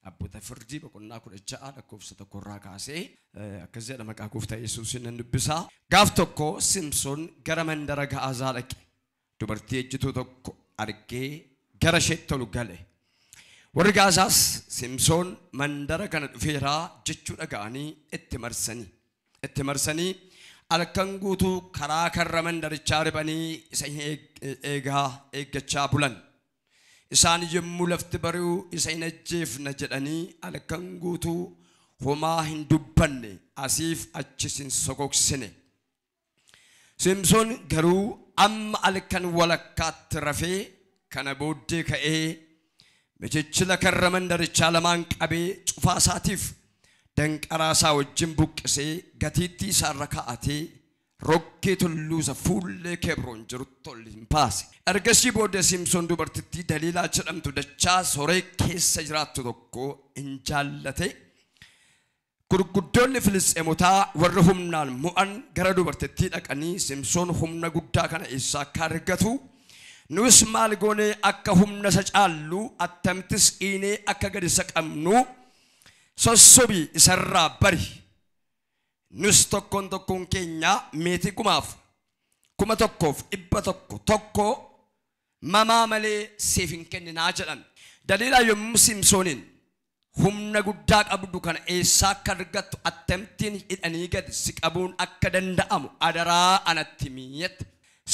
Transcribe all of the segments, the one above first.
Abboota firdii boqonnaa 16 lakkoofsa 1 irraa kaasee akkas jedha maqaa gooftaa Yesuusiin nan dubbisaa. Gaaf tokko Simsoon gara mandara Gaazaa dhaqe. Dubartii ejjituu tokko argee gara isheetti ol gale. Warri Gaazaas Simsoon mandara kana dhufeeraa jechuu dhaga'anii itti marsanii. Itti marsanii halkan guutuu karaa karra mandarichaa riphanii isa eeggachaa bulan. Isaan yommuu lafti bari'u isa hin ajjeefna jedhanii halkan guutuu homaa hin dubbanne asiif achis hin sokoksine. Simsoon garuu amma halkan walakkaatti rafee kana booddee ka'ee michichila karra mandarichaa lamaan qabee cufaa isaatiif danqaraa isaa wajjin buqqisee gatiittii isaarra kaa'atee roggee tulluu isa fuullee Kebroon jirutti ol hin baase. Ergasii booddee Simsoon dubartittii Daliilaa jedhamtu dachaa Soree keessa jiraattu tokko hin jaallate. Gurguddoonni Filisxeemotaa warri humnaan mo'an gara dubartittii dhaqanii Simsoon humna guddaa kana eessaa akka argatu nus maal goonee akka humna isa caallu attamittis dhiinee akka gadi isa qabnu sossobii isarraa bari. Nus tokkoon tokkoon keenya meetii 1,100 mamaa malee siif hin kenninaa jedhan. Daliilaa yommuu Simsooniin humna guddaa qabdu kana eessaa akka argattu attamittiin hidhanii gad si qabuun akka danda'amu adaraa anatti mi'eette.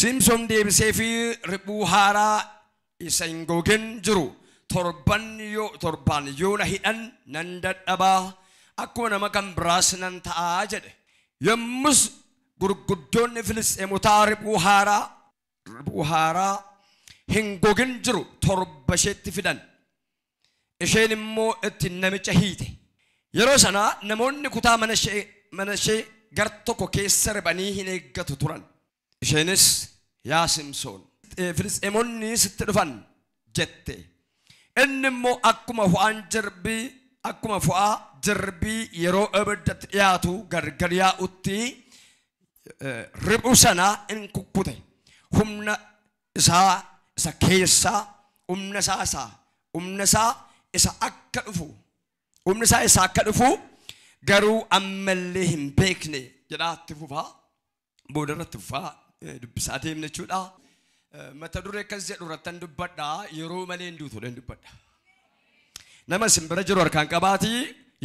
Simsoon deebisee fi riphuu haaraa isa hin gogin jiru torbaan yoo na hidhan nan dadhabaa akkuma nama kan biraas nan ta'aa jedhe. Yommus gurguddoonni Filisxeemotaa riphuu haaraa hin gogin jiru torba isheetti fidan. Isheen immoo itti namicha hiite. Yeroo sana namoonni kutaa mana ishee gar tokko keessa riphanii hin eeggatu turan. Isheenis yaa Simsoon Filisxeemonni sitti dhufan jette. Inni immoo akkuma fo'aa jirbii yeroo ibiddatti dhiyaatu gargar yaa'utti riphuu sana in kukkute. Humna isaa isa keessaa humna isaa isa akka dhufu humna isaa isa akka dhufu garuu ammallee hin beekne jedhaa itti fufaa boodarratti fufaa dubbisaa deemne jechuudha. Mata duree akkas jedhu irrattan dubbadhaa yeroo malee hin duutu dubbadha. Nama isin bira jiru harkaan qabaatii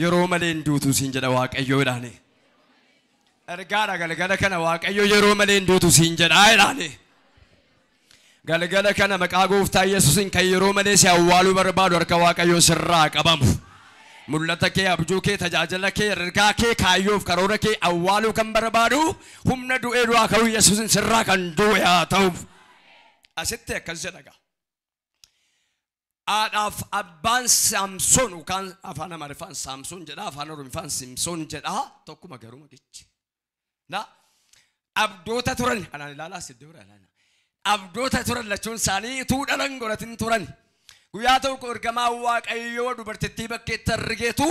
yeroo malee hin duutu siin jedha Waaqayyoodhaani. Ergaadha galgala kana Waaqayyo yeroo malee hin duutu siin jedhaa jedhaani. Galgala kana maqaa gooftaa Yesuusiin kan yeroo malee si awwaaluu barbaadu harka Waaqayyoo sirraa qabamu. Mul'ata kee, abjuu kee, tajaajila kee, ergaa kee, kaayyoof karoora kee awwaaluu kan barbaadu humna du'ee du'aa ka'uu Yesuusiin sirraa kan du'e haa ta'u. Asitti akkas jedha. Haadhaaf abbaan Saamsoon yookaan afaan Amaariffaan Saamsoon jedha, afaan Oromiffaan Simsoon jedha, tokkuma garuu maqichi. Na abdoota turan anaan ilaalaa siddee bira ilaalaa. Abdoota turan lachuun isaanii utuu dhalan godhatin turan. Guyyaa tokko ergamaa Waaqayyoo dubartittii bakkeetti argeetu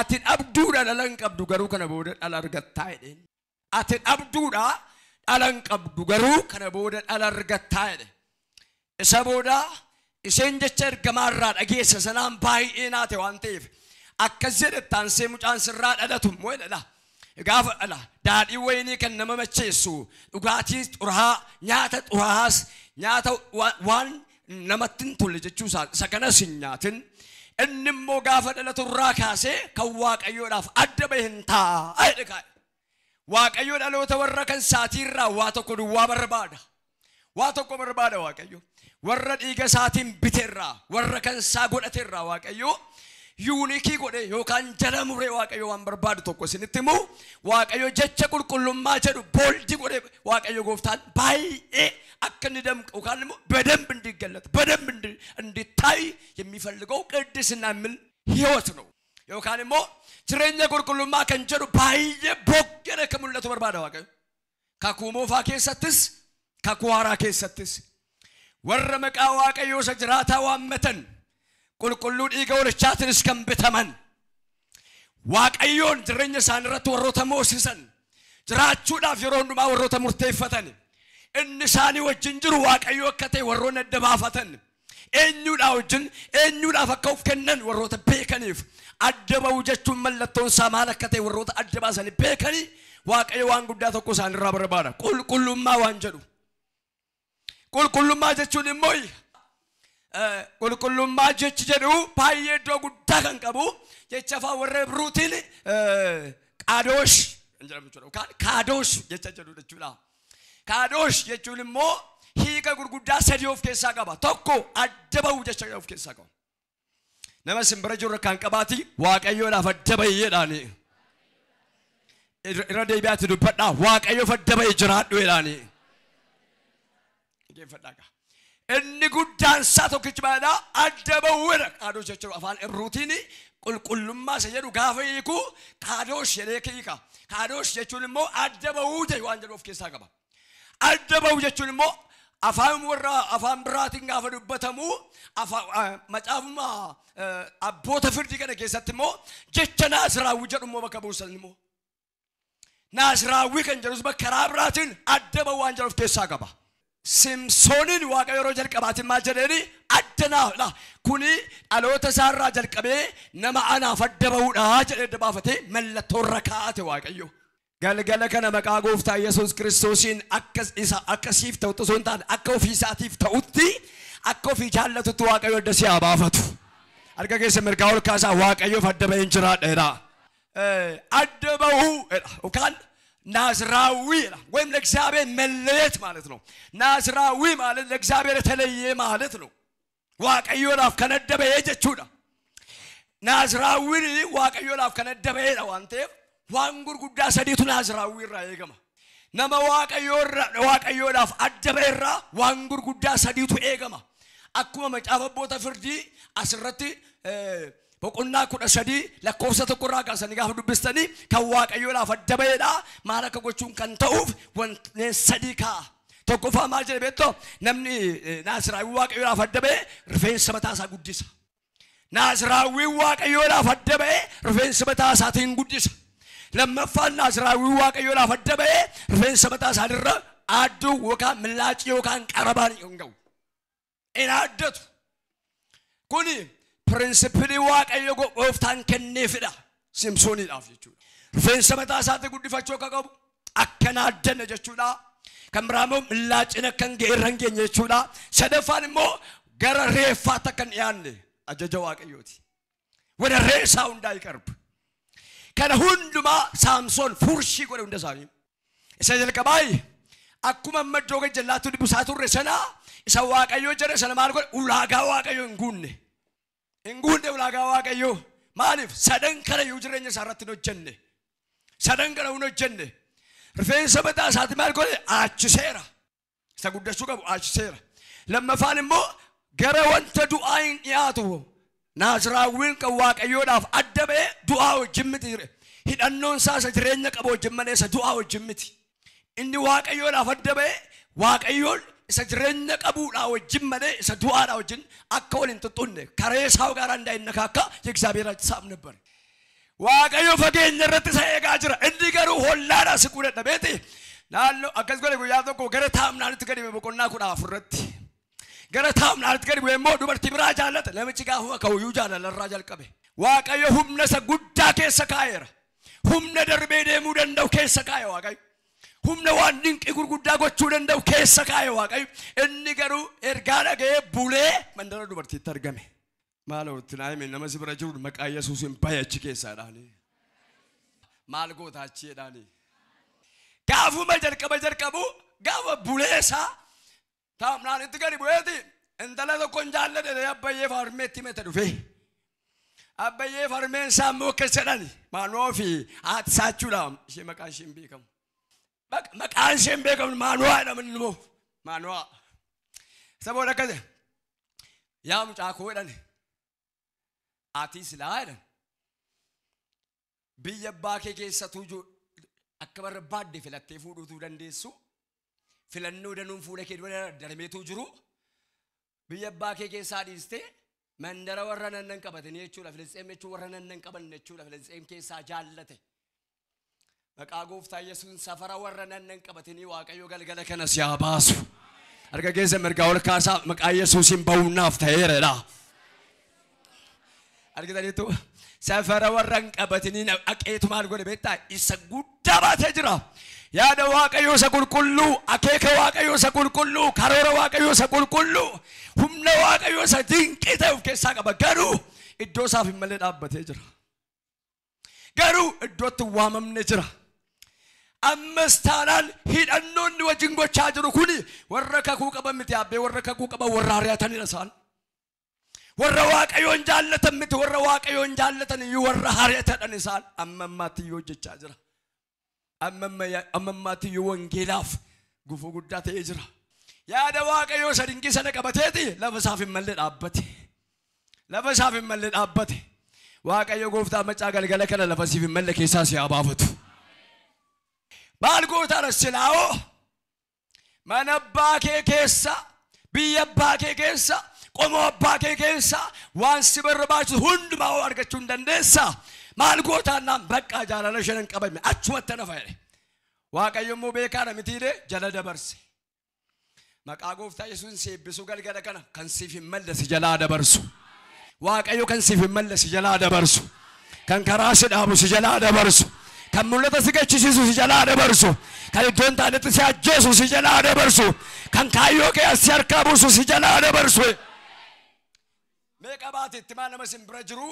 ati dhabduudha dhala hin qabdu garuu kana booda dhala argattaa jedheen. Ati dhabduudha dhala hin qabdu garuu kana booda dhala argattaa jedhe. Isa booda isheen jecha ergamaa irraa dhageessa sanaan baay'ee naate waan ta'eef akkas jedhe taansee mucaan sirraa dhalatu immoo jedha. Gaafa dhala daadhii wayinii kan nama macheessu dhugaatii xuraa'aa nyaata xuraa'aas nyaata waan namatti hin tolle jechuu isaa isa kanas hin nyaatin. Inni immoo gaafa dhalatu irraa kaasee kan Waaqayyoodhaaf adda bahe hin taa'a jedhe kaa'e. Waaqayyo dhaloota warra kan isaatii irraa waa tokko duwwaa barbaada. Waa tokko barbaada Waaqayyo. Warra dhiiga isaatiin bite irraa warra kan isaa godhate irraa Waaqayyo yuunikii godhe yookaan jala muree Waaqayyo waan barbaadu tokko isinitti himu. Waaqayyo jecha qulqullummaa jedhu booldi godhe Waaqayyo gooftaan baay'ee akka inni damqu yookaan immoo በደንብ እንዲገለጥ በደንብ እንዲታይ የሚፈልገው ቅድስና የሚል ህይወት ነው። yookaan immoo jireenya qulqullummaa kan jedhu baay'ee boggere akka mul'atu barbaada Waaqayyo. Kakuu moofaa keessattis kakuu haaraa keessattis warra maqaa Waaqayyoo isa jiraataa waammatan qulqulluu dhiiga hoolichaatiinis kan bitaman Waaqayyoon jireenya isaanii irratti warroota moosisan jiraachuudhaaf yeroo hundumaa warroota murteeffatan inni isaanii wajjin jiru Waaqayyo akka ta'e warroonni adda baafatan Eenyuudhaa wajjin eenyuudhaaf akka of kennan warroota beekaniif adda ba'uu jechuun mallattoon isaa maal akka ta'e warroota adda baasanii beekanii Waaqayyo waan guddaa tokko isaanirraa barbaada. Qulqullummaa waan jedhu. Qulqullummaa jechuun immoo qulqullummaa jechi jedhu baay'ee iddoo guddaa kan qabu jecha afaan warra Ibruutiin qaadoosh kan jedhamu jechuudha. Yookaan kaadoosh jecha jedhu jechuudha. Kaadoosh jechuun immoo hiika gurguddaa sadii of keessaa qaba. Tokko adda ba'uu jecha of keessaa qaba. Nama simbira jiru kan qabaati Waaqayyoodhaaf adda ba'i jedhaani. Irra deebi'aati dubbadhaa Waaqayyoof adda ba'i jiraadhu jedhaani. Dhaggeeffadhaa. Inni guddaan isaa tokkichi maalidha? Adda ba'uudha. Kaadoosh jechuudha afaan Ibruutiin qulqullummaa isa jedhu gaafa hiiku kaadoosh jedhee hiika. Kaadoosh jechuun immoo adda ba'uu jedhu waan jedhu of keessaa qaba. Adda ba'uu jechuun immoo afaan warra afaan biraatiin gaafa dubbatamu macaafuma abboota firdii kana keessatti immoo jecha Naasiraawwi jedhu immoo bakka buusan immoo. Naasiraawwi kan jedhus bakka karaa biraatiin adda ba'uu waan jedhu of keessaa qaba. Simsooniin Waaqayyo yeroo jalqabaatiin maal jedheeni adda naaf kuni dhaloota isaarraa jalqabee nama anaaf adda ba'uudha jedhee adda baafatee mallattoo irra kaa'ate Waaqayyo. Galgala kana maqaa gooftaa Yesuus Kiristoosiin akka isa akka siif ta'utti osoo hin taane akka ofii isaatiif ta'utti akka ofii jaallatutti Waaqayyo adda si haa baafatu. Harka keessa mirgaa ol kaasaa Waaqayyoof adda ba'een jiraadha jedha. Adda ba'uu yookaan ናዝራዊ ወይም ለእግዚአብሔር መለየት ማለት ነው። ናዝራዊ ማለት ለእግዚአብሔር የተለየ ማለት ነው። Waaqayyoodhaaf kan adda ba'ee jechuudha. Naaziraawwiin Waaqayyoodhaaf kan adda ba'eedha waan ta'eef waan gurguddaa sadiitu Naaziraawwii irraa eegama. Nama Waaqayyoodhaaf adda ba'e irraa waan gurguddaa sadiitu eegama. Akkuma macaafa abboota firdii asirratti boqonnaa 13 lakkoofsa 1 irraa kaasanii gaafa dubbistanii kan Waaqayyoodhaaf adda ba'eedha. Maal akka gochuun kan ta'uuf wantee sadii kaa'a. Tokkoffaa maal jedhe beektoo namni Naaziraawwii Waaqayyoodhaaf adda ba'e rifeensa mataa isaa guddisa. Naaziraawwii Waaqayyoodhaaf adda ba'e rifeensa mataa isaatiin guddisa. Lammaffaan Naaziraawwii Waaqayyoodhaaf adda ba'e rifeensa mataa isaaniirra aadduu yookaan milaacii yookaan qarabaan hin ga'u. Hin aaddatu. Kuni pirinsipilii Waaqayyo gooftaan kenneefidha Simsooniidhaaf jechuudha. Rifeensa mataa isaatti guddifachuu akka qabu akka hin aaddanne jechuudha. Kan biraa immoo milaaciin akka hin irra hin geenye jechuudha. Sadaffaan immoo gara reeffaatti akka hin dhiyaanne ajaja Waaqayyooti. ወደ ሬሳው እንዳይቀርብ kana hundumaa Saamsoon furshii godhe hunda isaanii. Isa jalqabaa akkuma amma iddoo gajjallaatti dubbisaa turre sana isa Waaqayyoo jedhe sana maal godhe ulaagaa Waaqayyoo hin guunne. Hin guunne ulaagaa Waaqayyoo. Maaliif sadan kana iyyuu jireenya isaa irratti hin hojjenne. Sadan kana hin hojjenne. Rifeensa mataa isaatti maal godhe aachiseera. Isa guddachuu qabu aachiseera. Lammaffaan immoo gara wanta du'aa hin dhiyaatu. Naaziraawwiin kan Waaqayyoodhaaf adda ba'e du'aa wajjin miti jire. Hidhannoon isaa isa jireenya qabu wajjin malee isa du'aa wajjin miti. Inni Waaqayyoodhaaf adda ba'e Waaqayyoon isa jireenya qabuudhaa wajjin malee isa du'aadhaa wajjin akka wal hin tuttunne kareesaa ጋር እንዳይነካካ የእግዚአብሔር ሀሳብ ነበር። Waaqayyo fageenya irratti isa eegaa jira. Inni garuu hollaadhaa siquu dadhabeeti. Naannoo akkas godhe guyyaa tokko gara Taamnaanitti gadi bu'e boqonnaa 14 irratti. Gara Taamnaanitti gadi bu'e immoo dubartii biraa jaallate. Namichi gaafuma ka'uyyuu jaalalarraa jalqabe. Waaqayyo humna isa guddaa keessa kaa'eera. Humna darbee deemuu danda'u keessa kaa'e Waaqayyo. Humna waan dinqii gurguddaa gochuu danda'u keessa kaa'e Waaqayyo. Inni garuu ergaa dhaga'ee bulee mandara dubartiitti argame. Maaloo itti naa hime nama si bira jiru maqaa Yesuusiin bahi achi keessaa jedhaani. Maal goota achi jedhaani. Gaafuma jalqabu gaafa buleesaa Taamnaanitti gadi bu'eeti intala tokko hin jaalladhe abbayyee farmeetti himete dhufee. Abbayyee farmeen isaa immoo akkas jedhani Maanoo fi haati isaa jechuudha ishee maqaan ishee hin beekamu. Maqaan ishee hin beekamu Maanoo jedhama inni immoo Maanoo. Isa booda akkas jedhe yaa mucaa koo jedhani ati silaa jedhan biyya abbaa kee keessattuu akka barbaadde filattee fuudhuutuu dandeessu. Filannoo danuun fuula kee dura darbeetu jiru. Biyya abbaa kee keessaa dhiistee mandara warra nannan qabatanii jechuudha. Filisxeem jechuun warra nannan qaban jechuudha. Filisxeem keessaa jaallate. Maqaa gooftaa Yesuusin safara warra nannan qabatanii Waaqayyo galgala kana si haa baasu. Harka keessa mirgaa ol kaasaa maqaa Yesuusiin ba'uunaaf ta'eeradha. Argitaniitu safara warra hin qabatiniin dhaqeetu maal godhe beektaa? Isa guddaa baatee jira. Yaada Waaqayyoo isa qulqulluu, akeeka Waaqayyoo isa qulqulluu, karoora Waaqayyoo isa qulqulluu, humna Waaqayyoo isa dinqii ta'e of keessaa qaba. Garuu iddoo isaaf hin malle dhaabbatee jira. Garuu iddootti waamamne jira. Ammas taanaan hidhannoonni wajjin gochaa jiru kuni warra kakuu qaban miti abbee warra kakuu qaban warra ari'atanidha isaan. Warra Waaqayyoon jaallatan miti warra Waaqayyoon jaallatan iyyuu warra ari'atan isaan. Amma ammaatti iyyuu hojjechaa jira. Amma ammaatti iyyuu wangeelaaf gufuu guddaa ta'ee jira. Yaada Waaqayyoo isa dinqii sana qabateeti lafa isaaf hin malle dhaabbate. Lafa isaaf hin malle dhaabbate. Waaqayyo gooftaa macaa galgala kana lafa siif hin malle keessaa si haa baafatu. Maal gootaadha silaa'oo? Mana abbaa kee keessa, biyya abbaa kee keessa, qomoo abbaa kee keessa waan si barbaachisu hundumaa hoo argachuu hin dandeessa. Maal gootaan naan bakka jaalala isheen hin qabame achumatti na fayyade. Waaqayyo immoo beekaadha mitiilee jala dabarse. Maqaa gooftaa Yesuusin si eebbisu galgala kana kan siif hin malle si jalaa dabarsu. Waaqayyo kan siif hin malle si jalaa dabarsu. Kan karaa si dhaabu si jalaa dabarsu. Kan mul'ata si gachisiisu si jalaa dabarsu. Kan iddoo hin taanetti si ajjeesu si jalaa dabarsu. Kan kaayyoo kee as si harkaa buusu si jalaa dabarsu. Meeqa baate itti maa nama sin bira jiru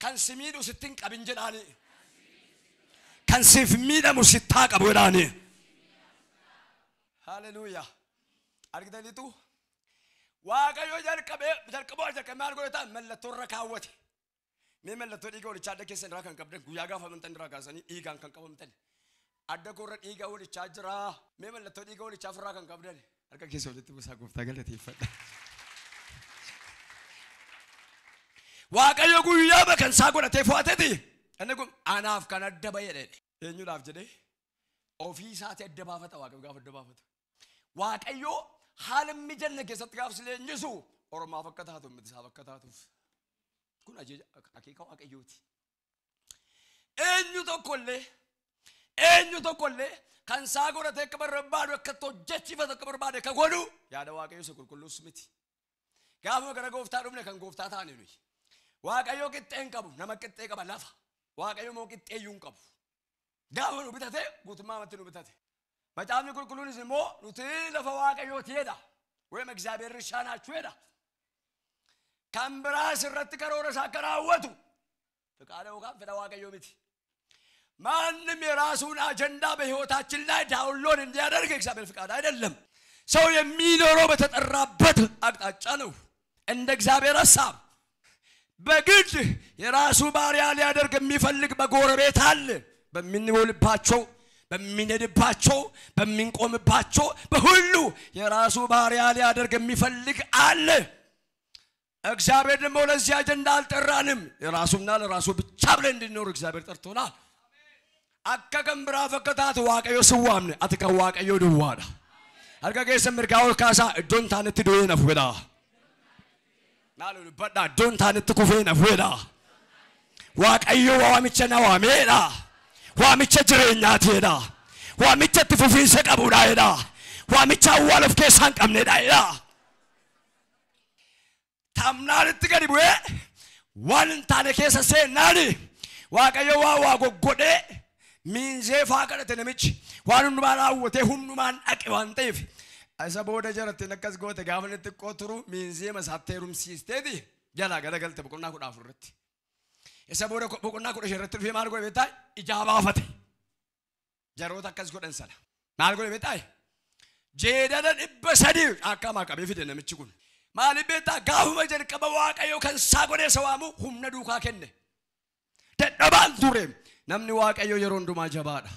kan si miidhu sitti hin qabin jedhaani. Kan siif miidhamu sittaa qabu jedhaani. Haleluuyaa. Argitaniitu Waaqayyo jalqabee jalqabee maal godhe ta'a mallattoo irra kaawwate. Mee mallattoo dhiiga walichaa adda keessan irraa kan qabdan guyyaa gaafa amantan irraa kaasanii dhiigaan kan qabamtan. Adda koorra dhiiga walichaa jira. Mee mallattoo dhiiga walichaa ofirraa kan qabdan. Harka keessa walitti buusaa gooftaa galateeffadha. Waaqayyo guyyaa kan isaa godhatee fo'ateeti. Inni kun anaaf kan adda ba'e jedhe. Eenyuudhaaf jedhee ofii isaatii adda baafata Waaqayyo gaafa adda baafatu. Waaqayyo haala mijanne keessatti gaafa si leenjisu ormaaf akka taatu miti isaaf akka taatuuf. Kun akeeka Waaqayyooti. Eenyu tokkollee kan isaa godhatee akka barbaadu akka hojjechiifatu akka barbaade akka godhu yaada Waaqayyo isa qulqulluus miti. Gaafuma gara gooftaa dhufne kan gooftaa taane nuyi. Waaqayyo qixxee hin qabu nama qixxee qaba lafa. Waaqayyo immoo qixxee iyyuu hin qabu. Gaafa nu bitate guutummaa amatti nu bitate. Macaafni qulqulluunis immoo nuti lafa Waaqayyooti jedha. Weem Egzaabeer irshaa naachuu jedha. Kan biraas irratti karoora isaa akka raawwatu ፍቃደ yookaan fedha Waaqayyoo miti. ማንም የራሱን አጀንዳ በሕይወታችን ላይ download እንዲያደርግ እግዚአብሔር ፍቃድ አይደለም። ሰው የሚኖረው በተጠራበት አቅጣጫ ነው፣ እንደ እግዚአብሔር ሐሳብ። በግድ የራሱ ባሪያ ሊያደርግ የሚፈልግ በጎረቤት አለ። በምንውልባቸው፣ በሚነድባቸው፣ በምንቆምባቸው በሁሉ የራሱ ባሪያ ሊያደርግ የሚፈልግ አለ። እግዚአብሔር ደግሞ ለዚህ አጀንዳ አልጠራንም። የራሱና ለራሱ ብቻ ብለን እንድንኖር እግዚአብሔር ጠርቶናል። Akka kan biraaf akka taatu Waaqayyo si waamne ati kan Waaqayyoo duwwaadha. Harka keessa mirgaa ol kaasaa iddoon taanetti du'ee nafu jedha. Maaloo dubbadhaa iddoon taanetti kufee nafu jedha. Waaqayyo waamicha na waameedha. Waamicha jireenyaati jedha. Waamicha itti fufiinsa qabudha jedha. Waamicha awwaala of keessaa hin qabnedha jedha. Tamnaanitti gadi bu'ee waan hin taane keessa seennaani Waaqayyo waa waa goggodhee miinzee faa kadhate namichi waan hundumaa raawwatee hundumaan dhaqe waan ta'eef isa booda jarattiin akkas goote gaafa inni xiqqoo turu miinzee masaatti heerumsiisteeti jalaa garagalte boqonnaa 14 irratti. Isa booda boqonnaa 15 irratti dhufee maal godhe beektaa ijaa baafate. Jaroota akkas godhan sana maal godhe beektaa jeedala 300 akkamaa qabee fide namichi kun. Maaliif beektaa gaafuma jalqaba Waaqayyo kan isaa godhee isa waamu humna duukaa kenne. Dadhabaan ture. Namni Waaqayyo yeroo hundumaa jabaadha.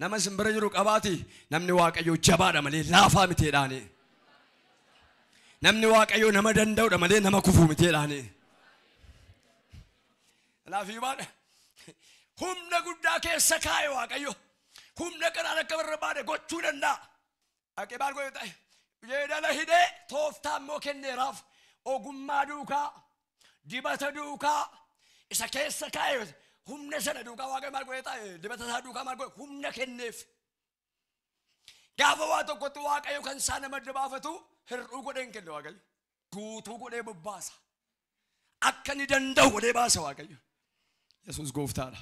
Nama isin bira jiru qabaati namni Waaqayyo jabaadha malee laafaa miti jedhaani. Namni Waaqayyo nama danda'udha malee nama kufuu miti jedhaani. Kanaafii baadha humna guddaa keessa kaa'e Waaqayyo. Humna kanaan akka barbaade gochuu danda'a. Dhaqee maal godhe ta'e jeedala hidhee tooftaa immoo kenneeraaf ogummaa duukaa dibata duukaa isa keessa kaa'e humna sana duukaa Waaqayyo maal godhe ta'e dibata isaa duukaa maal godhe humna kenneef. Gaafa waa tokkotti Waaqayyo kan isaa nama adda baafatu hir'uu godhee hin kennu Waaqayyo. Guutuu godhee bobbaasa. Akka inni danda'u godhee baasa Waaqayyo. Yesuus gooftaadha.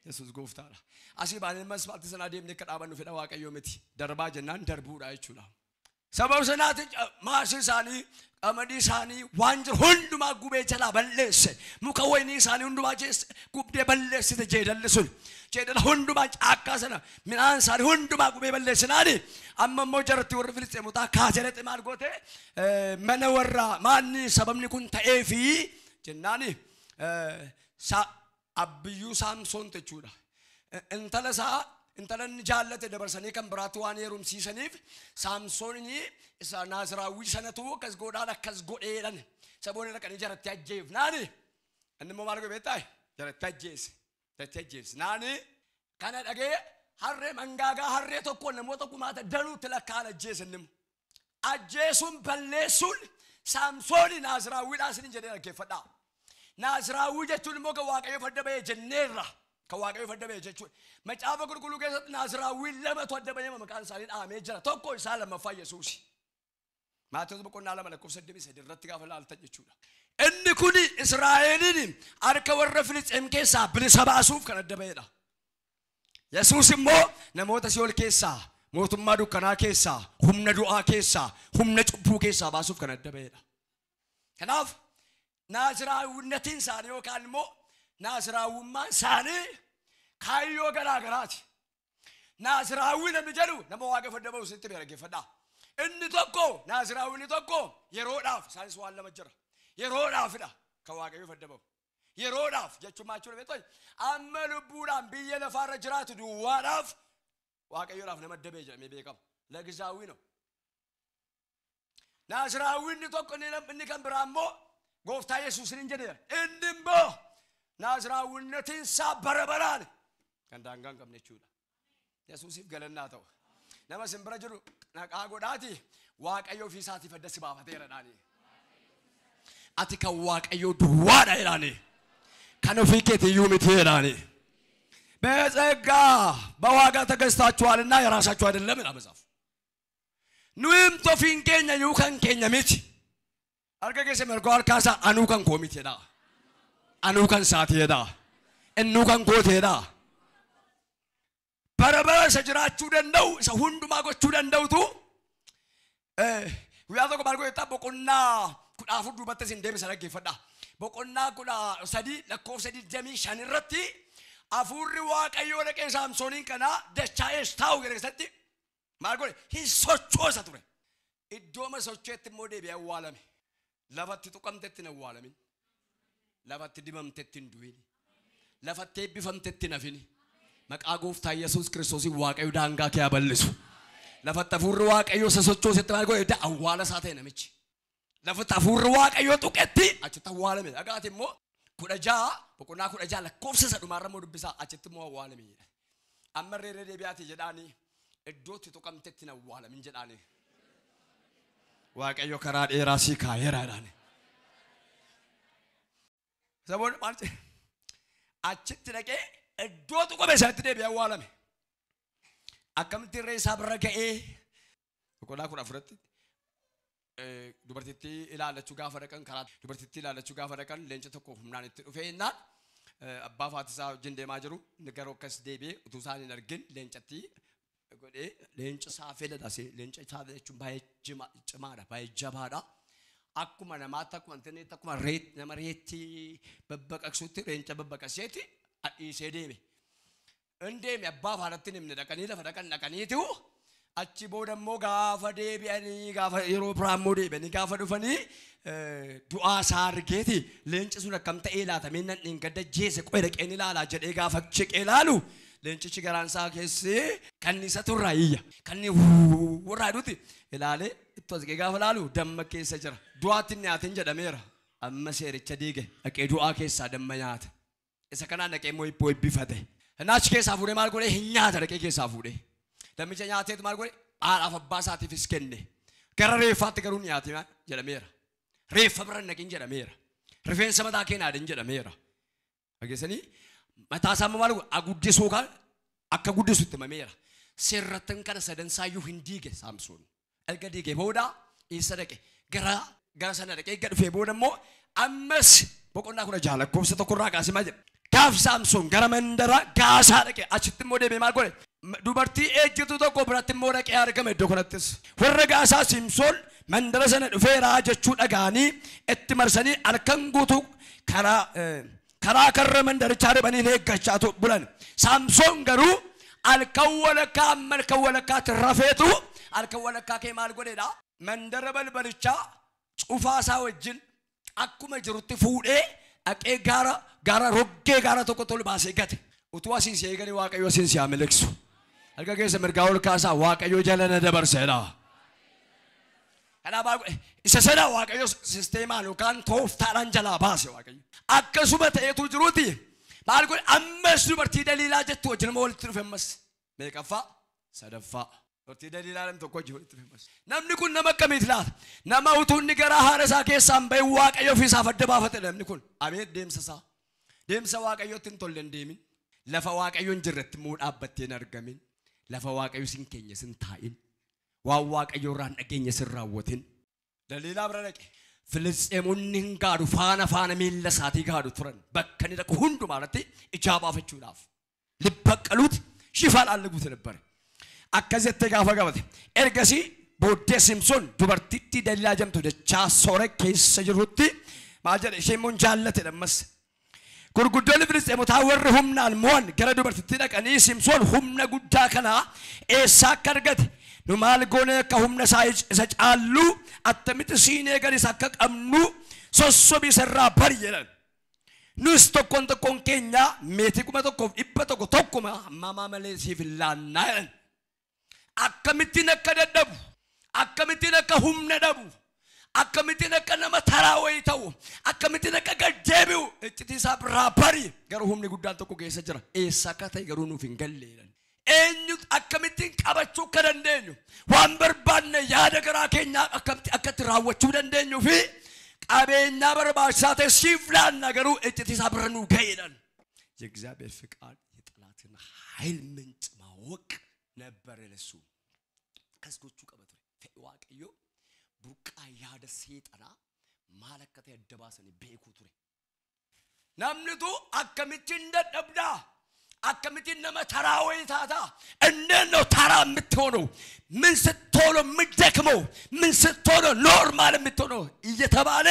Yesuus gooftaadha. Asii baanee masfaaltii sanaa deemnee akka dhaabannu fedha Waaqayyoo miti. Darbaa jennaan darbuudha jechuudha. Sababa sanaatti maasii isaanii, qamadii isaanii waan jiru hundumaa gubee jalaa balleesse. Muka wayinii isaanii hundumaa gubdee balleessite jeedalli sun. Jeedala hundumaa caakkaa sana midhaan isaanii hundumaa gubee balleessinaani. Amma immoo jaratti warri Filisxeemotaa kaasee dhaqxe maal goote mana warra maanni sababni kun ta'eefi jennaani abbiyyuu Saamsoon jechuudha. Intala isaa intala inni jaallate dabarsanii kan biraatti waan heerumsiisaniif Saamsoonni isa Naaziraawwii sanatu akkas godhaan akkas godheedhan. Saboonni dhaqanii jaratti ajjeefnaani. Inni immoo maal godhe beektaa? Jaratti ajjeese. Jaratti ajjeesnaani. Kana dhagee harree mangaagaa harree tokko namoota kumaata danuutti lakkaa'an ajjeese inni. Ajjeesuun balleessuun Saamsoonni Naaziraawwiidhaa isin jedhee dhaggeeffadhaa. Naaziraawwii jechuun immoo kan Waaqayyo adda ba'e jenneerra. Kan Waaqayyo adda ba'e jechuudha. Macaafa qulqulluu keessatti Naaziraawwii lamatu adda ba'ee maqaan isaanii dhahamee jira. Tokko isaa lammaffaa Yesuusi. Maatewos boqonnaa 2 lakkoofsa 23 irratti gaafa ilaaltan jechuudha. Inni kun Israa'eliin harka warra Filisxeem keessaa bilisa baasuuf kan adda ba'edha. Yesuus immoo namoota si'ool keessaa, mootummaa dukkanaa keessaa, humna du'aa keessaa, humna cubbuu keessaa baasuuf kan adda ba'edha. Kanaaf Naaziraawwinnatiin isaanii yookaan immoo Naaziraawwummaan isaanii kaayyoo garaa garaati. Naaziraawwii namni jedhu nama Waaqayyo adda ba'u sitti dhaggeeffadhaa. Inni tokko Naaziraawwinni tokko yeroodhaaf isaanis waan lama jira. Yeroodhaafidha kan Waaqayyo adda ba'u. Yeroodhaaf jechuun maal jechuudha beektaa? Amma lubbuudhaan biyya lafaarra jiraatu duwwaadhaaf Waaqayyoodhaaf nama adda ba'e jedhamee beekama. Lagizaawwii no. Naaziraawwinni tokko inni kan biraa immoo gooftaa Yesuusin hin jedheera. Inni immoo Naaziraawwinnatiin isaa bara baraan kan daangaa hin qabne jechuudha. Yesuusiif galannaa ta'u. Nama isin bira jiru naqaa godhaati Waaqayyo ofii isaatiif adda si baafateera dhaani. Ati kan Waaqayyo duwwaadha jedhaani. Kan ofii keetiyyuu miti jedhaani. በጸጋ በዋጋ ተገዝታችኋልና የራሳችሁ አይደለም ይላል መጽሐፍ። Nuyi ofiin keenya iyyuu kan keenya miti. Harka keessa mirgaa harkaasaa anuu kan koo miti jedhaa. Anuu kan isaati jedhaa. Innuu kan kooti jedhaa. Bara bara isa jiraachuu danda'u, isa hundumaa gochuu danda'utu guyyaa tokko maal godhe boqonnaa 14 duubatti isin deebisa dhaggeeffadhaa. Boqonnaa 13 lakkoofsa 25 irratti hafuurri Waaqayyoo dhaqee Saamsooniin kana dachaa Eshtaa'u keessatti maal godhe hin sochoosa ture. Iddooma socheetti immoo deebi'ee awwaalame. Lafatti tuqamtetti hin awwaalamin. Lafatti dibamtetti hin du'in. Lafatti eebbifamtetti hin hafin. Maqaa gooftaa Yesuus Kiristoosiin Waaqayyo daangaa kee haa bal'isu. Lafatti hafuurri Waaqayyoo isa sochoosetti maal godhe awwaala isaa ta'e namichi. Lafatti hafuurri Waaqayyoo tuqetti achitti awwaalame. Dhagaati immoo 16 boqonnaa 16 lakkoofsa isa dhumaarra immoo dubbisaa achitti immoo awwaalame. Amma reeree deebi'aati jedhaanii iddootti tuqamtetti hin awwaalamin jedhaanii. Waaqayyo karaa dheeraa sii kaa'eera jedhaanii. Saboonni maal jedhe achitti dhaqee iddoo tuqame isaatti deebi'ee awwaalame. Akkamitti irree isaa bira ga'ee boqonnaa 14tti dubartittii ilaallachuu gaafa dhaqan karaa dubartittii ilaallachuu gaafa dhaqan leenca tokko humnaan itti dhufee jennaan abbaa fi haati isaa wajjin deemaa jiru. Inni garuu akkas deebi'ee utuu isaan hin argin leencatti godhee leenca saafeedha. Leenca saafee jechuun baay'ee cimaadha, baay'ee jabaadha. Akkuma namaatti akkuma intarneetti akkuma nama reetti babbaqaqsutti leenca babbaqaqseeti dhiisee deeme. Inni deeme abbaa fi haadhatti hin himne dhaqanii lafa dhaqan dhaqaniitu achi booda immoo gaafa deebi'anii gaafa yeroo biraa immoo deebi'anii gaafa dhufanii du'aa isaa argeeti leenci sun akkam ta'ee laatamee nan hin gadda jeese qo'ee dhaqeen ilaalaa jedhee gaafa chiqee ilaalu leencichi garaan isaa keessi kanniisa turraa iyya. Kanni warraa dhuti ilaalee itti as gaafa ilaalu damma keessa jira. Du'aatti hin nyaatin jedhameera. Amma seericha diige dhaqee du'aa keessaa damma nyaata. Isa kanaan dhaqee immoo hibboo eebbifate. Naachi keessaa fuudhee maal godhee hin nyaata dhaqee keessaa fuudhee. Dammicha nyaateetu maal godhe haadhaaf abbaa isaatiifis kenne. Gara reeffaatti garuu nyaate jedhameera. Reeffa bira hin dhaqin jedhameera. Rifeensa mataa kee naadin jedhameera. Dhageessanii mataa isaa maal godhe guddisuu kan akka guddisu itti himameera. Seerrattan kana sadansaayyuu hin diige Saamsoon. Erga diige booda eessa dhaqe? Gara sana dhaqee erga dhufee booda immoo ammas boqonnaa 16 lakkoofsa 1 irraa kaasee maal jedha? Gaaf Saamsoon gara mandara Gaasaa dhaqe. Achitti immoo deemee maal godhe? Dubartii ejjitu tokko biratti immoo dhaqee argame iddoo kanattis. Warra Gaasaa Saamsoon mandara sana dhufeeraa jechuu dhaga'anii itti marsanii halkan guutuu karaa karra mandarichaa dhibanii eeggachaa bulan. Saamsoon garuu halkan walakkaa amma halkan walakkaatti rafeetu halkan walakkaa kee maal godheedha? Mandara balbalichaa cufaasaa wajjin akkuma jirutti fuudhee dhaqee gaara roggee gaara tokko tolu baasee gate. Utuu asiin si eeganii Waaqayyo asiin si haa miliqsu. Harka keessa mirgaa ol kaasaa Waaqayyo jala na dabarseedha. Kanaaf isa sana Waaqayyo sisteemaan yookaan tooftaadhaan jalaa baase Waaqayyo. Akkasuma ta'eetu jiruuti. Maal godhe ammas dubartii Daliilaa jettu wajjin immoo walitti dhufe ammas. Meeqaffaa? Sadaffaa. Dubartii Daliilaa namni tokko wajjin walitti dhufe ammas. Namni kun nama akkamiiti laata? Nama utuu inni garaa haadha isaa keessaan bahe Waaqayyo ofiisaaf adda baafate namni kun. Abeet deemsa isaa. Deemsa Waaqayyootti hin tolle hin deemin. Lafa Waaqayyo hin jirretti immoo dhaabbattee hin argamin. Lafa Waaqayyo sin keenya sin taa'in. Waan Waaqayyo irraa hin dhageenye sin raawwatin. Daliilaa bira dhaqe. Filisxeemonni hin gaadhu faana miilla isaatii gaadhu turan. Bakka inni dhaqu hundumaa irratti ijaa baafachuudhaaf. Libbaqqaluuti shifaadhaan guute ነበረ. Akkas jettee gaafa qabate. Ergasii booddee Simsoon dubartittii Daliilaa jedhamtu dachaa Soore keessa jirutti maal jedhe isheen immoo jaallate ammas. Gurguddoonni Filisxeemotaa warri humnaan mo'an gara dubartittii dhaqanii Simsoon humna guddaa kanaa eessaa akka argate nu maal goonee akka humna isaa isa caallu attamitti siinee gadi isa akka qabnu sossobii isarraa bari jedhan. Nus tokkoon tokkoon keenya meetii 1100 tokkuma mamaa malee siif hin laannaa jedhan. Akkamittiin akka dadhabu, akkamittiin akka humna dhabu, akkamittiin akka nama taraa wayii ta'u, akkamittiin akka gad deebi'u iccitii isaa biraa bari garuu humni guddaan tokko keessa jira. Eessa akka ta'e garuu nuuf hin galle jedhan. Eenyu akkamittiin qabachuu akka dandeenyu, waan barbaanne yaada garaa keenyaa akkamitti akkatti raawwachuu dandeenyuu fi qabeenyaa barbaachisaa ta'e siif laanna garuu iccitii isaa bira nuu ga'e jedhan. የእግዚአብሔር ፍቃድ የጠላትን ኃይል ምንጭ ማወቅ ነበር ለሱ። ከስጎቹ ቀበቶ fedhi Waaqayyo burqaa yaada seexanaa maal akka ta'e adda baasanii beekuu ture. Namnitu akkamittiin dadhabdaa? Akkamittiin nama taraa wayii taataa? እንዴት ነው ተራ የምትሆነው? ምን ስትሆነው የምትደክመው? ምን ስትሆነው normal የምትሆነው? እየተባለ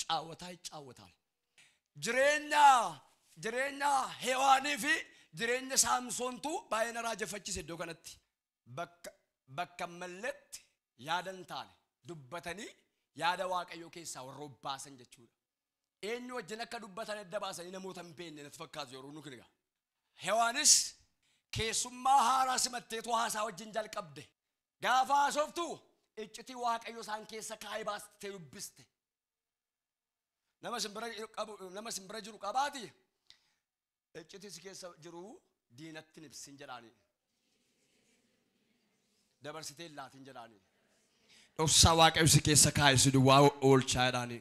ጫወታ ይጫወታል። Jireenya Hewaanii fi jireenya Saamsoontu baay'ee na raajeffachiise iddoo kanatti. Bakka malletti yaada hin taane dubbatanii yaada Waaqayyoo keessaa warra obbaasan jechuudha. Eenyu wajjin akka dubbatan adda baasanii namoota hin beekne natti fakkaatu yeroo nu kiniga. Hewaanis keessummaa haaraa simatteetu haasaa wajjin jalqabde. Gaafa haasoftu iccitii Waaqayyoo isaan keessa kaa'ee baastee dubbiste. Nama simbira jiru qabaati. Iccitii si keessa jiru diinatti hin ibsin jedhaani. Dabarsitee hin laatin jedhaani. Dhoksaa Waaqayyo si keessa kaa'e si duwwaa oolchaa jedhaani.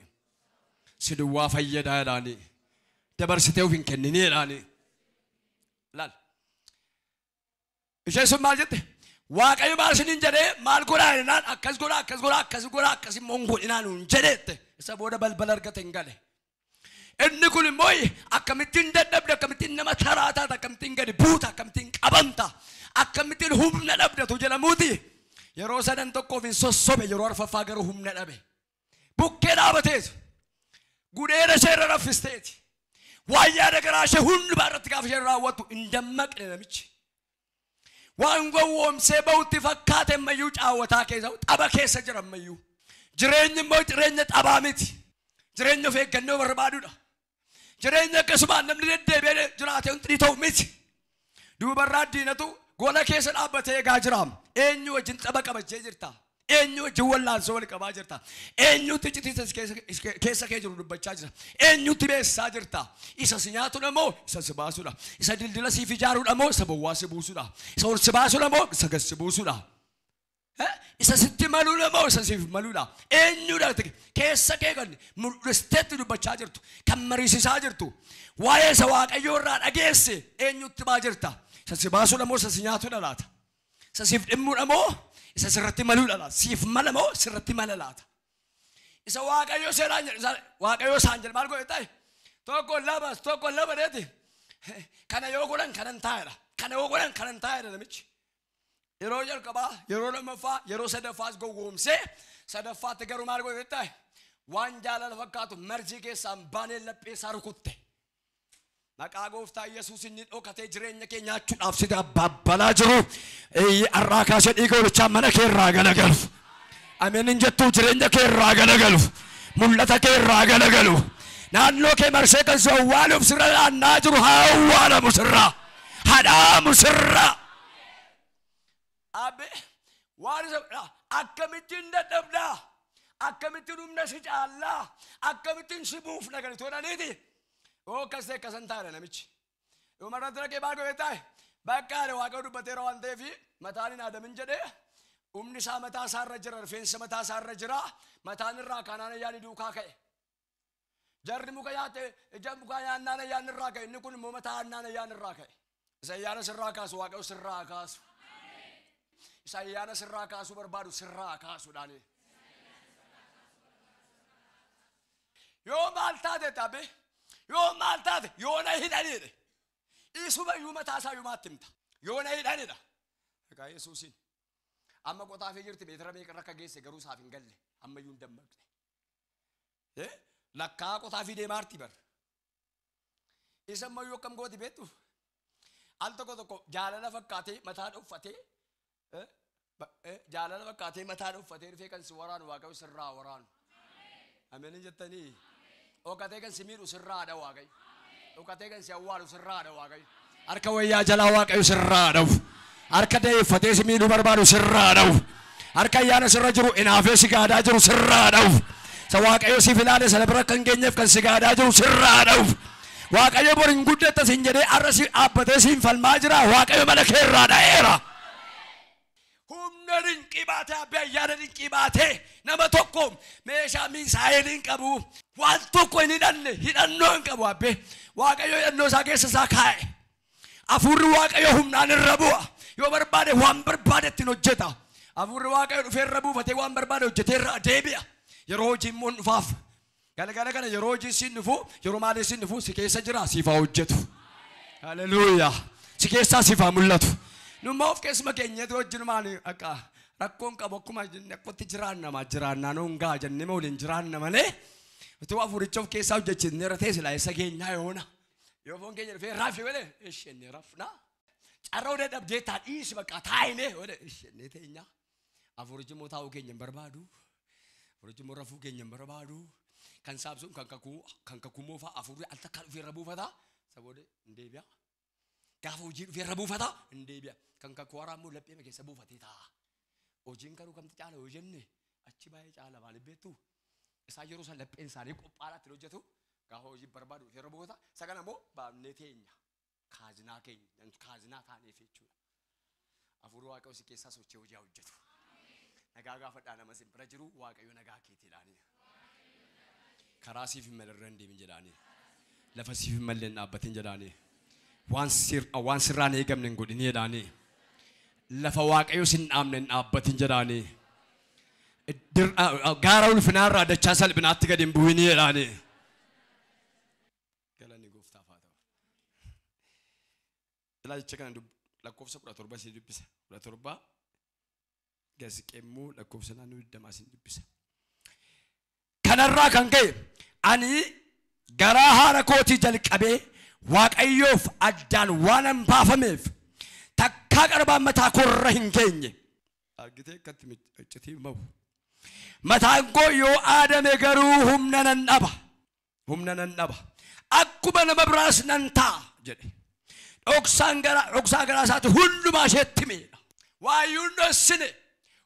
Si duwwaa fayyadaa jedhaani. Dabarsitee of hin kenninii jedhaani. Laal. Isheen sun maal jette? Waaqayyo maal isiniin jedhee maal godhaa jennaan akkas godhaa akkas godhaa akkas godhaa akkas immoo hin godhinaa nuun jedheette. Isa booda balbala argate hin gale. Inni kun immoo akkamittiin dadhabde, akkamittiin nama taraa taata, akkamittiin gadi buuta, akkamittiin qabamta, akkamittiin humna dhabdatu jedhamuuti. Yeroo sadan tokkoof hin sossobe, yeroo arfaffaa garuu humna dhabe. Bukkee dhaabateetu gudeeda ishee irra raffisteeti. Waan yaada garaa ishee hundumaa irratti gaafa isheen raawwattu hin dammaqne namichi. Waan gowwoomsee bahutti fakkaate ammayyuu caawwataa keessa tapha keessa jira ammayyuu. Jireenyi immoo jireenya taphaa miti. Jireenya of eeggannoo barbaadudha. Jireenya akkasumaan namni deddeebi'ee jiraatee hundi ta'u miti. Duubarraa diinatu gola keessa dhaabbatee eegaa jira. Eenyu wajjin tapha qabachee jirta? Eenyu wajjin wallaansoo wal qabaa jirta? Eenyutti iccitii keessa kee jiru dubbachaa jirta? Eenyutti beeksisaa jirta? Isa si nyaatudha moo isa si baasudha? Isa dildila siif ijaaruudha moo isa bowwaa si buusudha? Isa ol si baasudha moo isa gad si buusudha? Isa sitti maluudha moo isa siif maluudha? Eenyudha keessa kee kan mul'isteetti dubbachaa jirtu, kan mariisisaa jirtu, waa'ee isa Waaqayyoo irraa dhageesse eenyutti baa jirta? Isa si baasudha moo isa si nyaatudha laata? Isa siif dhimmuudha moo isa sirratti maluudha laata? Siif mala moo sirratti mala laata? Isa Waaqayyo seeraan jedhu, Waaqayyo isaan jedhu maal godhe ta'e? Tokko lama, tokko lama deeti. Kana yoo godhan kanan taa'edha. Kana yoo godhan kanan taa'edha namichi. Yeroo jalqabaa, yeroo lammaffaa, yeroo sadaffaas gowwoomsee sadaffaatti garuu maal godhe ta'e? Waan jaalala fakkaatu marzii keessaan baanee laphee isaa rukutte. Maqaa gooftaa Yesuus inni dhokatee jireenya kee nyaachuudhaaf si abbaabbalaa jiru. Har'aa kaasee dhiiga hoolichaa mana kee irraa galagalu. Ameen hin jettuu jireenya kee irraa galagalu. Mul'ata kee irraa galagalu. Naannoo kee marsee kan si awwaaluuf sirra naannaa jiru haa awwaalamu sirraa. Hadhaamu sirraa. Abbe waan isa akkamittiin dadhabdaa? Akkamittiin humna si caallaa? Akkamittiin si buufna kan itti godhaniiti? Yoo akkas ta'e akkasan taa'edha namichi. Yoo marratti dhaqee maal godhe taa'e? Bakka ani Waaqayyo dubbateera waan ta'eef mataan hin aadamin jedhee humni isaa mataa isaa irra jira, rifeensa mataa isaa irra jira, mataan irraa kaanaan ayyaanni duukaa ka'e. Jarri muka nyaate, ija mukaa nyaannaan ayyaanni irraa ka'e, inni kun immoo mataa nyaannaan ayyaanni irraa ka'e. Isa ayyaana sirraa kaasu Waaqayyo sirraa kaasu. Isa ayyaana sirraa kaasuu barbaadu sirraa kaasuudhaani. Yoo maal taate tabe, yoo maal taate yoo na hidhaniidha. Isuma iyyuu mataa isaa iyyumaatti himta. Yoo na hidhaniidha. Maqaa Yesuusiin. Amma qotaafii jirti meetira meeqa irra akka geesse garuu isaaf hin galle. Amma iyyuu hin dammaqne. Lakkaa qotaafii deemaa jirti bar. Isa ammayyuu akkam gooti beektu? Al tokko tokko jaalala fakkaatee mataa dhoffatee jaalala fakkaatee mataa dhoffatee dhufee kan si waraanu Waaqayyo sirraa waraanu. Ameen jettanii? Dhokatee kan si miidhu sirraadha Waaqayyo. Dhokatee kan si awwaalu sirraadha Waaqayyo. Harka wayyaa jalaa Waaqayyo sirraa dha'u. Harka da'eeffatee si miidhuu barbaadu sirraa dha'u. Harka ayyaana sirra jiru inaafee si gaadaa jiru sirraa dha'u. Isa Waaqayyo siif ilaale sana bira kan geenyeef kan si gaadaa jiru sirraa dha'u. Waaqayyo bor hin guddatta siin jedhee har'a si dhaabbatee siin falmaa jira. Waaqayyo mana kee irraa dha'eera. Humna dinqii baatee abbee ayyaana dinqii baatee nama tokko meeshaa miisaayilii hin qabu. Waan tokko hin hidhanne hidhannoo hin qabu abbee. Waaqayyo hidhannoo isaa keessa isaa kaa'e. Hafuurri Waaqayyo humnaan irra bu'a. Yoo barbaade waan barbaade ittiin hojjeta. Hafuurri Waaqayyo dhufee irra buufatee waan barbaade hojjetee irra deebi'a. Yeroo hojii immoo hin dhufaaf. Galgala kana yeroo hojii siin dhufu, yeroo maalii siin dhufu si keessa jira siif haa hojjetu. Haleluuyaa. Si keessaa siif haa mul'atu. Numma of keessuma keenyatti wajjinumaan akka rakkoon qabu akkuma akkatti jiraannama jiraannaa nuun gaa jennee waliin jiraanna malee utuu hafuuricha of keessaa hojjechiisnee irra ta'e silaa eessa geenyaa yoona. Yoo foon keenya dhufee rafi wale isheen rafna. Carraa odee dhabdee taa dhiisi bakka taa'inee wale isheen teenya. Hafuurichi immoo taa'uu keenya hin barbaadu. Hafuurichi immoo rafuu keenya hin barbaadu. Kan saabsuun kan kakuu moofaa hafuurri al takkaa dhufee irra buufata. Isa booda hin deebi'a. Gaafa hojii dhufee irra buufata hin deebi'a. Kan kakuu haaraa immoo laphee keessa buufatee taa'a. Hojiin garuu kamtu caala yoo jenne achi baay'ee caala maaliif beektu? Isaan yeroo isaan lapheen isaanii qophaa'aatti hojjetu gaafa hojii barbaadu dhufee irra buufata. Isa kana immoo baafnee teenya. Kaazinaa keenya kaazinaa taaneef jechuudha. Hafuurri Waaqayyo si keessaa sochii hojii haa hojjetu. Nagaa gaafadhaa nama sin bira jiru Waaqayyo nagaa keetiidhaani. Karaa siif hin malle irra hin deemin jedhaani. Lafa siif hin malle hin dhaabbatin jedhaani. Waan sirraan eegamne hin godhin jedhaani. Lafa Waaqayyo sin dhaabne hin dhaabbatin jedhaani. Gaara ulfinaarraa dachaa salphinaatti gadi hin bu'in jedhaani. Galanni gooftaaf haa ta'u. Ilaa jecha kana lakkoofsa 17 isin dubbisa. 17 gasiqee immoo lakkoofsa naannoo 20 isin dubbisa. Kanarraa kan ka'e ani garaa haadha kootii jalqabee Waaqayyoof addaan waan hin baafameef takkaa qarbaan mataa koorra hin geenye. Argitee akkatti iccitii bahu. Mataan koo yoo aadame garuu humna nan dhaba. Humna nan dhaba. Akkuma nama biraas nan ta'a jedhe. Dhoksaa garaa isaati hundumaa isheetti himeedha. Waayyuu hin dhoksine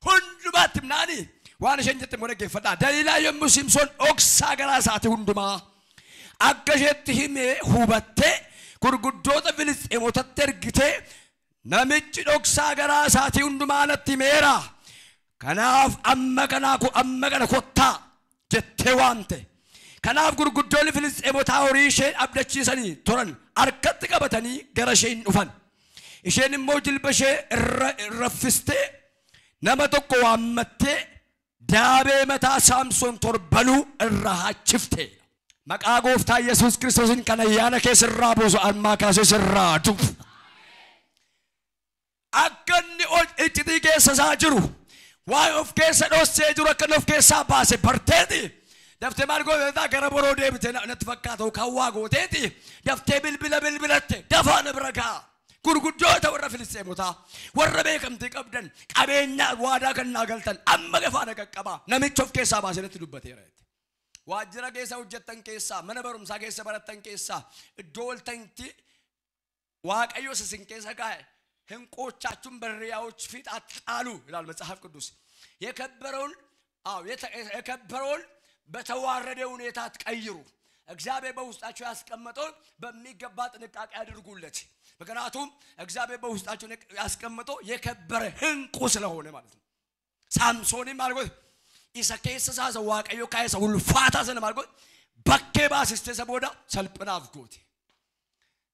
hundumaatti himnaani waan isheen jette immoo dhaggeeffadhaa. Daliilaa yommuu Simsoon dhoksaa garaa isaati hundumaa akka isheetti himee hubattee gurguddoota Filisxeemotatti ergitee namichi dhoksaa garaa isaatii hundumaa natti himeera. Kanaaf amma kana kottaa jettee waamte. Kanaaf gurguddoonni Filisxeemotaa horii ishee abdachiisanii turan harkatti qabatanii gara ishee hin dhufan. Isheen immoo jilba ishee raffistee nama tokko waammattee daabee mataa Saamsoon torbanuu irra haachifte. Maqaa gooftaa Yesuus Kiristoosiin kan ayyaana kee sirraa buusu ammaa kaasee sirraa dufu. Akka inni iccitii keessa isaa jiru waan of keessa dhossee jiru akka inni of keessaa baase barteeti. Daftee maal gooteetaa gara boroo deebite natti fakkaata yookaan waa gooteeti. Daftee bilbila bilbilatte dafaa na bira ga'a. Gurguddoota warra Filisxeemotaa warra beekamtii qabdan qabeenya waadaa kan naa galtan amma gafaa na qaqqabaa namicha of keessaa baasee natti dubbateera. Waajjira keessa hojjettan keessaa mana barumsaa keessa barattan keessaa iddoo oltanitti Waaqayyo isin keessa kaa'e ህንቆቻችሁን በእሪያዎች ፊት አትጣሉ ይላል መጽሐፍ ቅዱስ። የከበረውን አዎ የከበረውን በተዋረደ ሁኔታ አትቀይሩ። እግዚአብሔር በውስጣችሁ ያስቀመጠውን በሚገባ ጥንቃቄ አድርጉለት። ምክንያቱም እግዚአብሔር በውስጣችሁ ያስቀመጠው የከበረ ህንቁ ስለሆነ ማለት ነው። ሳምሶንም አልጎት isa keessa isaa Waaqayyo kaa'e isa ulfaataa sana maal godhe bakkee baasistee isa booda salphinaaf goote.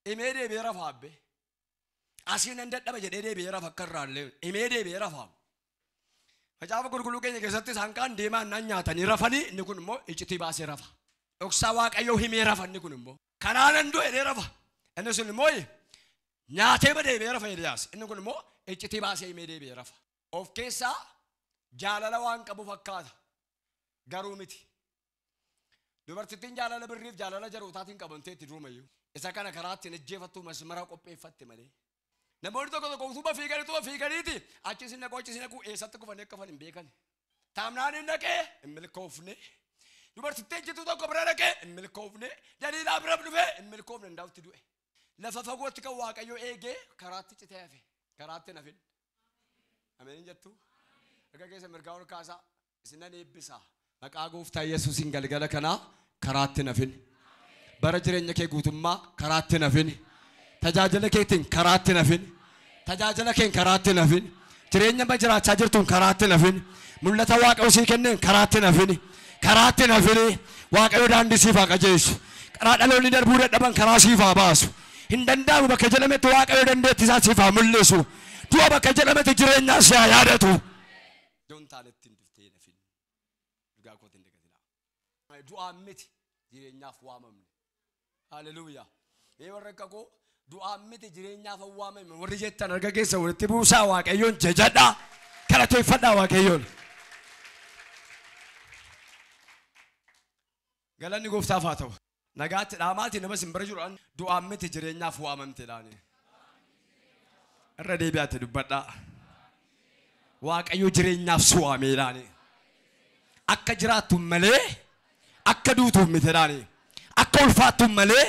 Himee deebi'ee rafa abbe. Asiin nan dadhaba jedhee deebi'ee rafa akka irraa illee himee deebi'ee rafa. Macaafa qulqulluu keenya keessatti isaan kaan deemaa naan nyaatanii rafanii inni kun immoo iccitii baasee rafa. Dhoksaa Waaqayyoo himee rafa inni kun immoo. Kanaanan du'e jedhee rafa. Inni sun immoo nyaatee deebi'ee rafa Eeliyaas. Inni kun immoo iccitii baasee himee deebi'ee rafa. Of keessaa jaalala waan qabu fakkaata. Garuu miti. Dubartittiin jaalala birriif jaalala jarootaatiin qabamtee itti durumayyuu. Isa kana karaa ittiin ajjeefattu masmara qopheeffatte malee. Namoonni tokko tokko utuma fiiganiiti achi isin dhaqu achi isin dhaqu eessatti kufanii akka kufan hin beekan. Taamnaan hin dhaqee hin milkoofne. Dubartittiin ejjituu tokko bira dhaqee hin milkoofne. Daliilaa bira dhufee hin milkoofne hin du'e. Lafa fagootti kan Waaqayyo eegee karaatti citee hafe. Karaatti hin hafin. Ameen jettu. Harka keessa mirgaa ol kaasaa isinan eebbisaa. Maqaa gooftaa Yesuusiin galgala kanaa karaatti hin hafin. Bara jireenya kee guutummaa karaatti hin hafin. Tajaajila keetiin karaatti hin hafin. Tajaajila keen karaatti hin hafin. Jireenya amma jiraachaa jirtuun karaatti hin hafin. Mul'ata Waaqayyo sii kenneen karaatti hin hafin. Karaatti hin hafin. Waaqayyo daandii siif haa qajeelchu. Karaa dhaloonni darbuu dadhaban karaa siif haa baasu. Hin danda'amu bakka jedhametti Waaqayyo dandeettii isaa siif haa mul'isu. Du'a bakka jedhametti jireenyaa si haa yaadatu. Iddoon taanetti hin dhuftee hin hafin. Dhugaa kootiin dagatinaa. Du'aan miti jireenyaaf waamamne. Haleluuyaa. Mee warra akka koo du'aan miti jireenyaaf waamamne warri jettan harka keessa walitti buusaa Waaqayyoon jajadhaa. Galateeffadhaa Waaqayyoon. Galanni gooftaaf haa ta'u. Nagaatti dhaamaatii nama sin bira jiru du'aan miti jireenyaaf waamamte dhaani. Irra deebi'aatti dubbadhaa. Waaqayyo jireenyaaf si waamee dhaani. Akka jiraattu malee akka duutuuf miti dhaani. Akka ulfaattu malee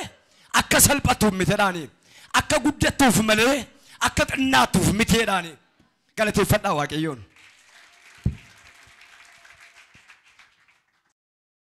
akka salphattuuf miti dhaani. Akka guddattuuf malee akka xinnaattuuf miti dhaani. Galateeffadhaa Waaqayyoon.